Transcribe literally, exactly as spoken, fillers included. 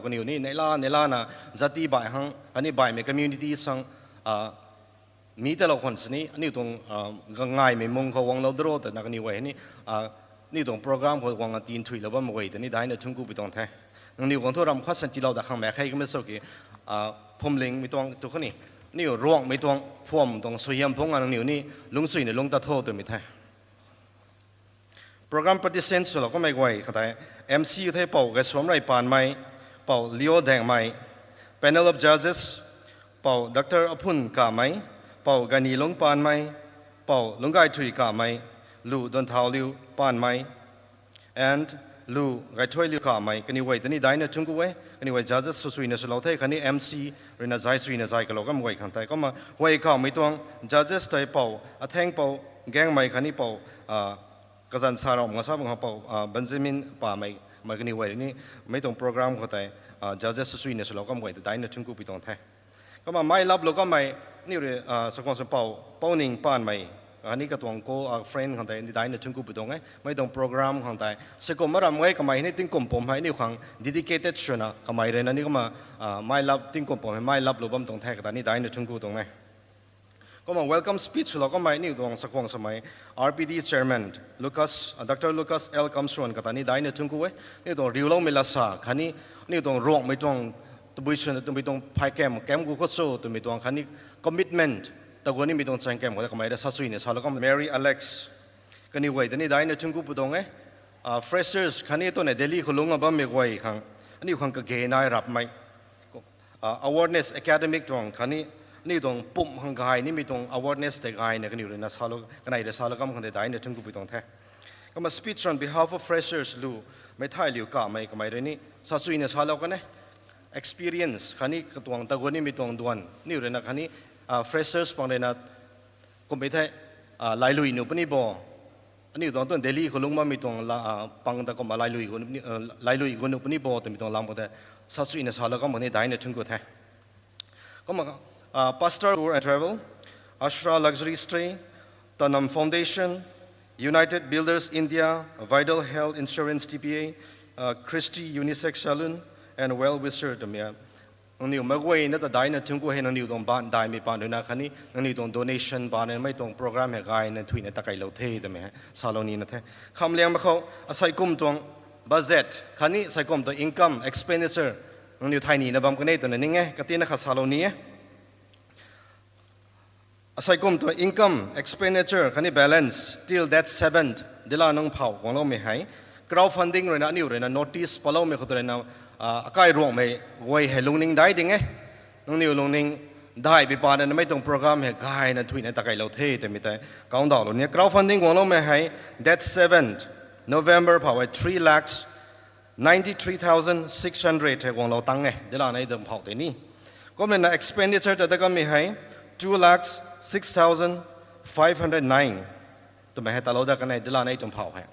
Kaniw ni neihla neihlana jati baih hang khatni baihmei community sang mi talou khwan sini aniu tuang gangaymei mung khou guanglou daro twna kaniw guay ni aniu tuang program khou guang a tin thuilou bam guay ta ni daina thunc kupui tuang the. Nangniw guang thu ramh khat san tiilou da khang mak khe kamei sw ki, phwamlingmei tuang tu khatni aniu Ruangmei tuang phwam tuang suaihiam phungc a nangniw ni lungcsuina lungc ta tho twmei the. Program participants swlou kamei guay khat tei, M C the Pou Gaisuamrei Panmei, Pou Leo Daengmei. Panel of judges, Pou Doctor Aphun Kamei, Pou Gainilung Panmei, Pou Lunggaithui Kamei, Lu Duanthaoliu Panmei, and Lu Gaithuailiu Kamei. Kaniw guay ta ni daina thunc ku e. Kaniw guay judges swsuina swlou the khatni M C ruina zay suina zay kalou kam guay khang tei. Kumna huay kawmei tuang judges tei Pou Athengpou Gaengmei khatni Pou kazanc sa rau nga sa bang ha Pou Benjamin Pamei. Mei kaniw guay ni mei tuang program khou tei judges swsuina swlou kam guay ta daina thunc kupui tuang the. Kumna mei laplou kamei aniu rui sakhwang sw Pou Pouning Panmei, khatni katuang co-friend khang tei ni daina thunc kupui tuang e. Mei tuang program khang tei sikum maram e kamei hei ni tingkum pum hei aniu khang dedicated swna kamei ruina ni kumna mei lap tingkum pum hei mei laplou bam tuang the kata ni daina thunc ku tuang e. Kumna welcome speech swlou kamei aniu tuang sakhwang swmei R P D chairman Lucas, Doctor Lucas L Kamshuan kata ni daina thunc ku e. Aniu tuang riuloumei lasa khatni aniu tuang Ruangmei tuang tabui swna twmei tuang phay kam kam gu khou cho twmei tuang khatni commitment taguan nimei tuang chaeng kam khou ta kamei rui sasuina salou kam Mary Alex, kaniw guay ta ni daina thunc kupui tuang e. Freshers khatni twna Delhi khou lungc a bammei guay khang aniu khang kage nai rapmei awareness academic tuang khatni aniu tuang pumh khang gay nimei tuang awareness tei gayna kaniw ruina kanei rui salou kam khang tei daina thunc kupui tuang the. Kumna speech on behalf of freshers Lu Meithailiu Kamei, kamei rui ni sasuina salou kan e. Experience khatni katuang taguan nimei tuang duan aniu ruina khatni freshers pang ruina kummei the, lailui nu puni bo. Aniu tuang tuang Delhi khou lungc bammei tuang pang ta kumna lailui gu nu puni bo twmei tuang lam khou tei sasuina salou kam khang ni daina thunc ku the. Kumna Pastor Tour and Travel, Ashra Luxury Stay, Tanam Foundation, United Builders India, Vital Health Insurance T P A, Christy Unisex Salon, and Well Wisher twmei nangniw meic guayna ta daina thunc ku hei nangniw tuang baanv daihmei paan ruina khatni nangniw tuang donation paan ruina mei tuang program hei gayna thuina takeilou the twmei hei salou nina the. Khamliangmei khou asei kum tuang budget khatni asei kum tuang income expenditure nangniw thay nina bam kan e twna ning e, katina khat salou ni e. Asei kum tuang income expenditure khatni balance till date seventh dila nung phau guangloumei hei crowdfunding ruina aniu ruina notice paloumei khou ruina akai Ruangmei guay hei lungning dai ding e. Nangniw lungning daihmei paan ruina mei tuang program hei gayna thuina takeilou the twmei tei kaudauhlou ni. Crowdfunding guangloumei hei date seventh November phau hei three lakhs ninety three thousand six hundred hei guanglou tang e dila nei dam phau tei ni. Kumna expenditure ta da kamei hei two lakhs six thousand five hundred nine twmei hei talou da kan e dila nei tuang phau hei.